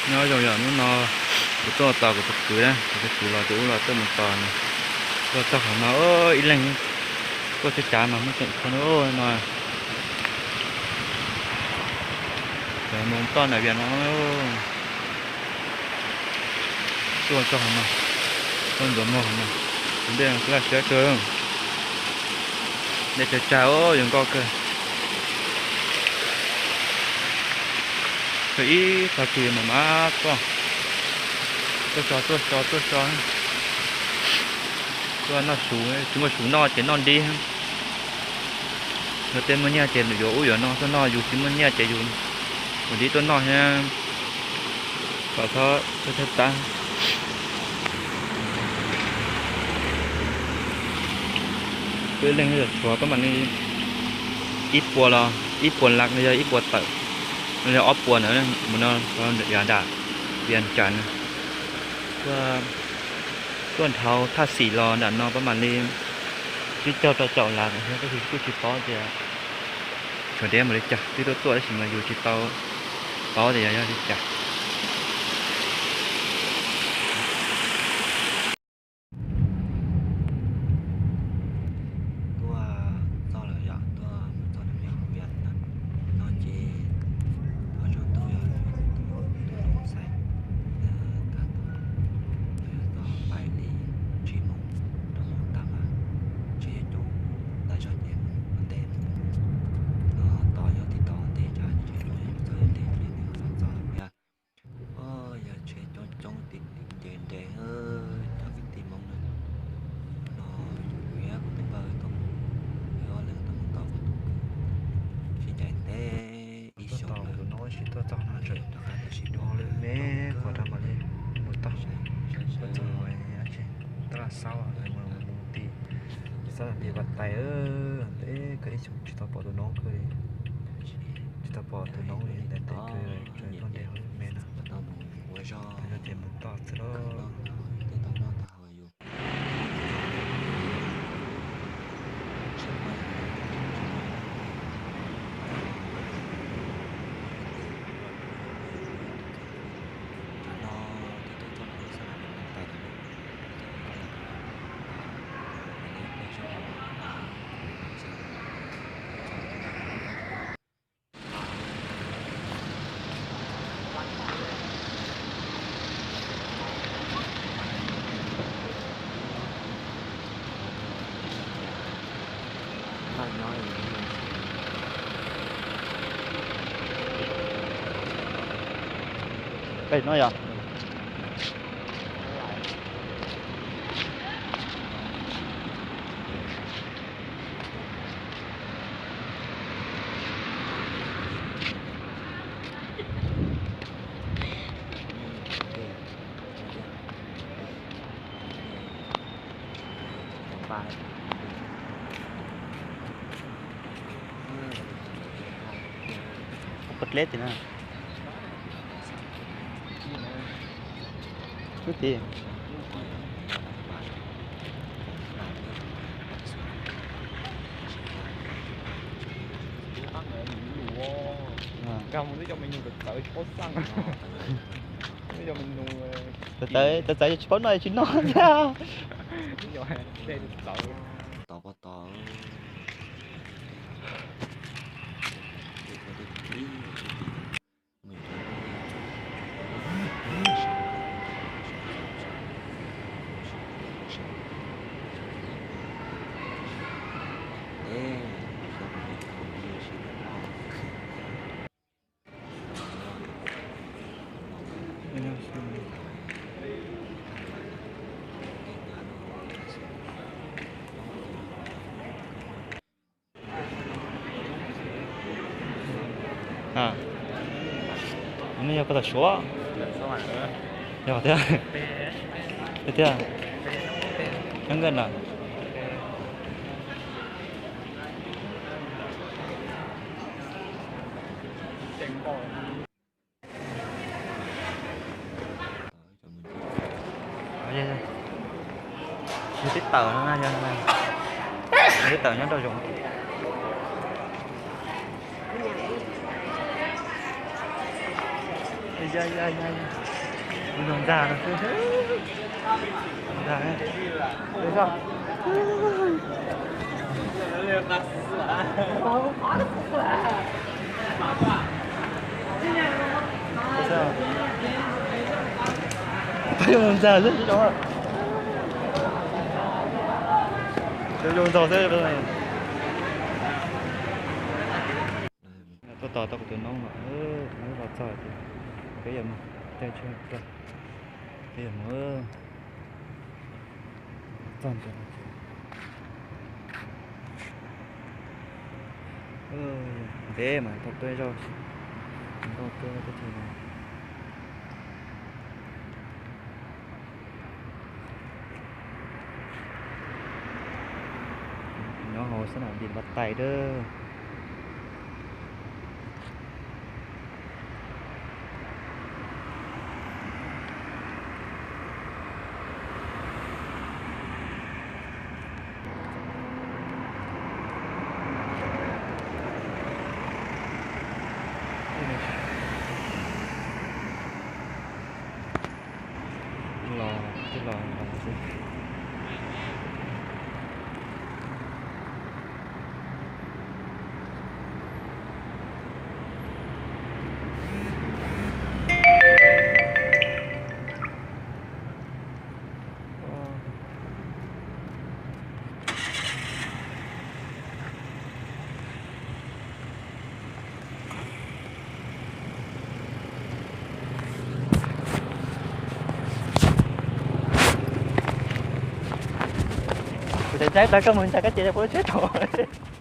Nyob zoo yom, hnub no kuv tuaj tos kuv tus kwv na, kuv tus kwv los ces wb los tuaj mus tos nws, tuaj txog qhov no ib leeg tuaj txog cav mas muaj tseem kho no. Cov mus toj nram Vias no, tuaj txog qhov no, tuaj ntxuav muag qhov no, tus dej laj siab kawg, dej tsag tsag, yuav nkoj kawg. Kawg ib tag kis mas mam tuaj, tuaj so, tuaj so, tuaj so. Tuaj noj su, tsis muaj su noj ces noj dib. Yog tej muaj nyiaj ces yuav ub yuav no tuaj noj, yus tsis muaj nyiaj ces yus ua dib tuaj noj thiab. Kom txhob thawj tab. Peb leeg tshuav pab mam li ib puas los ib puas lak los yog ib puas tawm, los yog ob puas ntawd mus no, yav dam Vias Cas no. Tuaj nrhau thaj xim los nram no pab mam li tsib caug rau caum lak thiab, tab sis kuj tsis paub tias tshuav deb npaum li cas, twb tuaj tuaj tab sis mas yus tsis tau paub tias yog li cas. Tuaj txog lawm yom, tuaj mus txog nram Vias no ces thov tsaus ntuj yog tus xais tag tau, yog txog pais li tsib moos rau moos tag mas tseem yuav coob tas zog ces mus ua ntej mus. No tos yog tib tau ua ntej tsam tseem coob yog txog ua ntej ces nws txog lawm thiab. Yog tsheb coob coob tim nres nres, cov kwv tij Hmoob na, no kuv thiab kuv tus npawg tau, ob leeg tau mus tos kuv tus kwv sib ncaim teb ib xyoos lawm. Tus no tsis tuaj txog no tseem rov qab tuaj sib dhuav lawm me qhov rau mam li mus tog. Tuaj txog no dab tsi, tab laj xaub mus mus tim xab lam li vaj tais, ntev kawg ib xyoos tsis tau pom tus noob kawg li. Tsis tau pom tus noob li, ntev ntev kawg, tseem tuaj nres hauv me no. Yog ces mus tog xwb lauj. Pem no yog. Ua dleb tim no. Lub tim. Txawv txawv tsis paub noj tsis noj thiab. Nej yog puas tau suav? Yog thiab. Yog thiab. Nyob nkaj na. Yog tib tawm no na, yog tib tawm nyob rau zoov. Ntag, ntag, ntag. Peb yuav mus ntxag xwb, peb yuav mus ntxag xwb. Tuaj tos tau kuv tus noob no, kuv noob los txog tias peb yuav mus, caij tsheb txog, peb yuav mus txog ntawd. Ntev mas tau tuaj ib zaug, nkauj kawg teb chaws no. Nyob hauv xab nam npis npab tais dab. Los twb los los xwb. Kuv xav ntshai tag koj mus ntshai koj ces puas lub tsheb tau.